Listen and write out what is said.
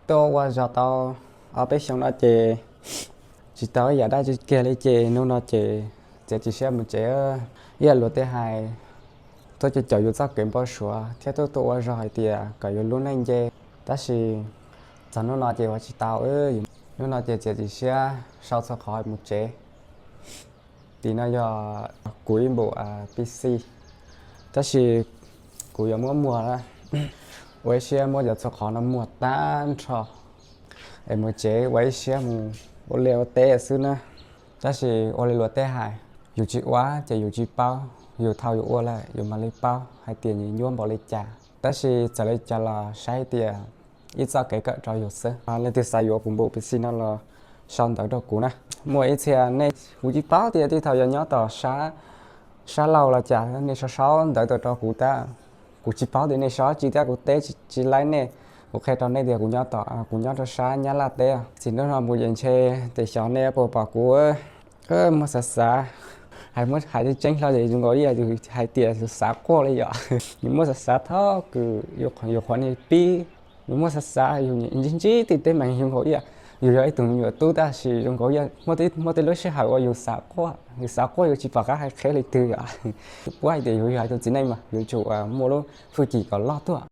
Tuaj ua zog tau ob peb xyoo no ces tsis tau ib yam dab tsi kiag li ces hnub no ces txiav txim siab mus tsev. Ib yam luag tej hais, tuaj caum caum yus txoj kev npau suav thiab tuaj tuaj ua zog hais tias kom yus lub neej nce, tab sis txog hnub no ces ua tsis tau. Hnub no ces txiav txim siab sau txhua qhov mus tsev. Tim no yog kuv ib npum P C, tab sis kuv yuav muab muag, ua ib siab muab cov txhua qhov no muag tag nrho es mus tsev, ua ib siab mus ua liaj ua teb xwb na. Tab sis ua li luag tej hais, yus tsis ua ces yus tsis paub, yus thaum yus ua lawm yus mam li paub hais tias nws nyuaj npaum li cas. Tab sis txawm li cas los saib tias ib txoj kev kawm rau yus xwb. Leej twg xav yuav kuv npum P C no los sau ntawv rau kuv na. Muaj ib txhia nej, kuv tsis paub tias tej thaum yog nyob tom sab laug los cas nej sau sau ntawv tuaj rau kuv tab, kuv tsis paub tias nej sau dab tsi thiab kuv teb tsis laib nej. Kuv qhia rau nej tias kuv nyob tom, kuv nyob rau sab Nyab Laj teb. Txij hnub no mus ces ntshe tej xyov nej puas pom kuv muaj xav xav, hais muab hais tseeb hlo ces zoo nkaus ib yam yus hais tias yus xav quaj li yom. Yus muaj xav xav thoob kws yus qhuav niag pib, yus muaj xav xav yus ntsib ntsib tej teeb meem zoo nkaus ib yam yus yog ib tug me nyuam tub tab sis zoo nkaus ib yam muaj tej lub sij hawm uas yus xav quaj, yus xav quaj yus tsis pom qab hais qhia leej twg yom. Puab hais tias yus yog ib tug txiv neej mas yuav tsum muaj lub hwj chim kom loj tuaj.